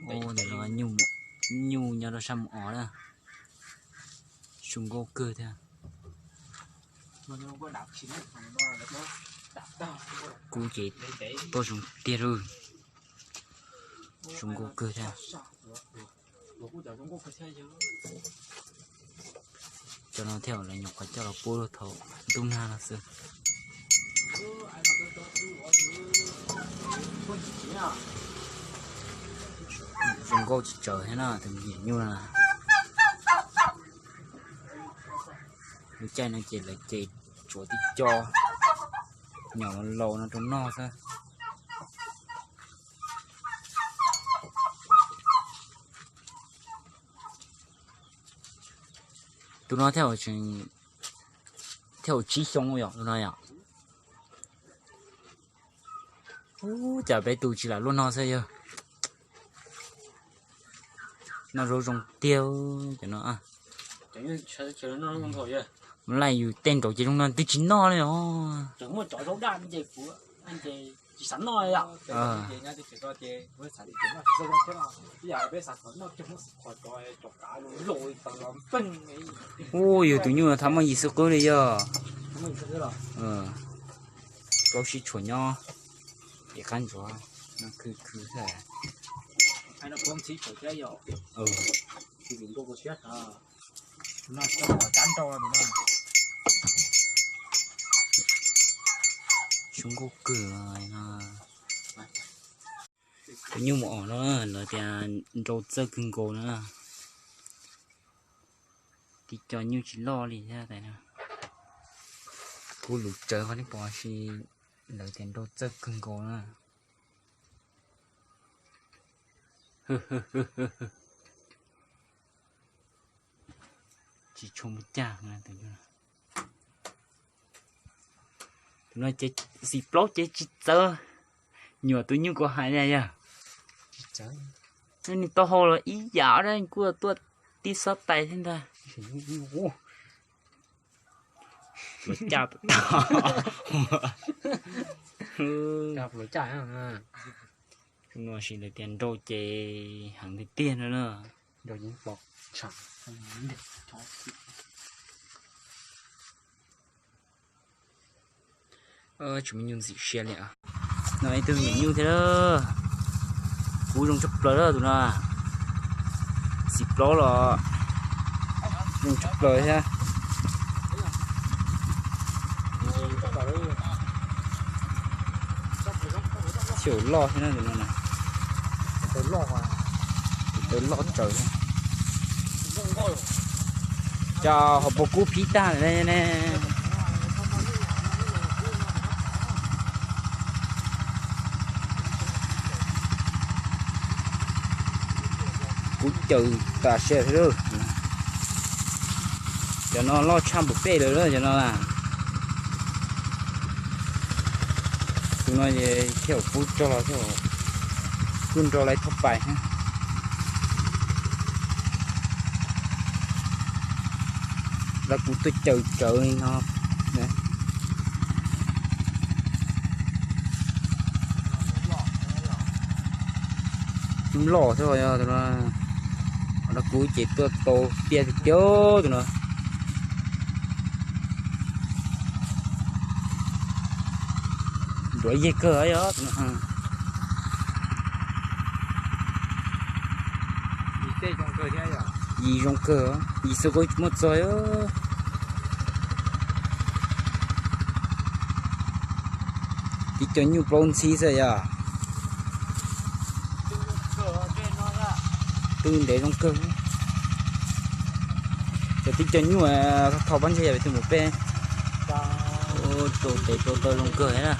Ntawm no nyuj nyob rau sab mus os na. Zoo nkauj kawg thiab. Kub ces tuaj zoo tiag lauj. Zoo nkauj kawg thiab. Cov no thiaj lawv nyuam qhuav coj los pub thaum ntuj nag no xwb. Zoo nkauj tsis tsawg thiab na tus me nyuam nyuj na. Lub caij no ces lawv ces tsuav tib co nyom laus no rau noj xwb. Tus no thiaj, thiaj tsib xyoo yom, tus no yom. Ub, cas peb tus tsis lam luaj no xwb yog. Noj zaub zoo tiag cov no. Laij yus tej nraud ces zoo no twb tsis noj li os. Ub, yus tus nyuj thab muaj yim xwb qwb li yog. Plaub sib tshuam nyob. Ces qab ntsuav no khw khw xwb. Zoo nkauj kawg. Tus nyuj mus os no lawv tias nrau txawj kawg nkaus na. Tib co nyuj tsis loj li thiab tais no. Kub lus tsawv qhov nej pom si lawv tias nrau txawj kawg nkaus na. Tsis tshua muaj cag. Tus no ces xim plaub ces tsis txawv. Nyuam tus nyuj kuv hais na yog. Nws taub hau los ib yam dab kuj tuaj tib xob tais thiab ntag. Pluav caj tau. Pluav caj. Tus no sis lawv tias nrau ces heev tiag tiag no na. Tsis muaj nyuj ntxim siab li. No ib tug nyuam nyuj thiab. Kub zoo tshaj plaws tus no. Xim plaub los zoo tshaj plaws thiab. Txhiaj loj thiab na tus no na. Tus taw loj tsaws. Cas hauv paus kub phib tag lawm ne. Kub caws tas siab thiab. Cov no loj tshaj npaum peb lawm cov no na. Tus no thiaj pub tso los thiaj kuj nrau lawv thauj pais. Lawv kuj tuaj caws tsawv li no. Loj xwb os, tus no. Lawv kuj ces tuaj tau tiaj tiag tus no. Nruav yig kawg os. Yim zoo kawg, yim xwb kuj tsis muaj txog. Tib co nyuj plaub ntxhib xwb yog. Twb ntev zoo kawg. Cov tib co nyuj thau pab ntseg yog peb tus mus peb. Rau tes rau taw zoo kawg na.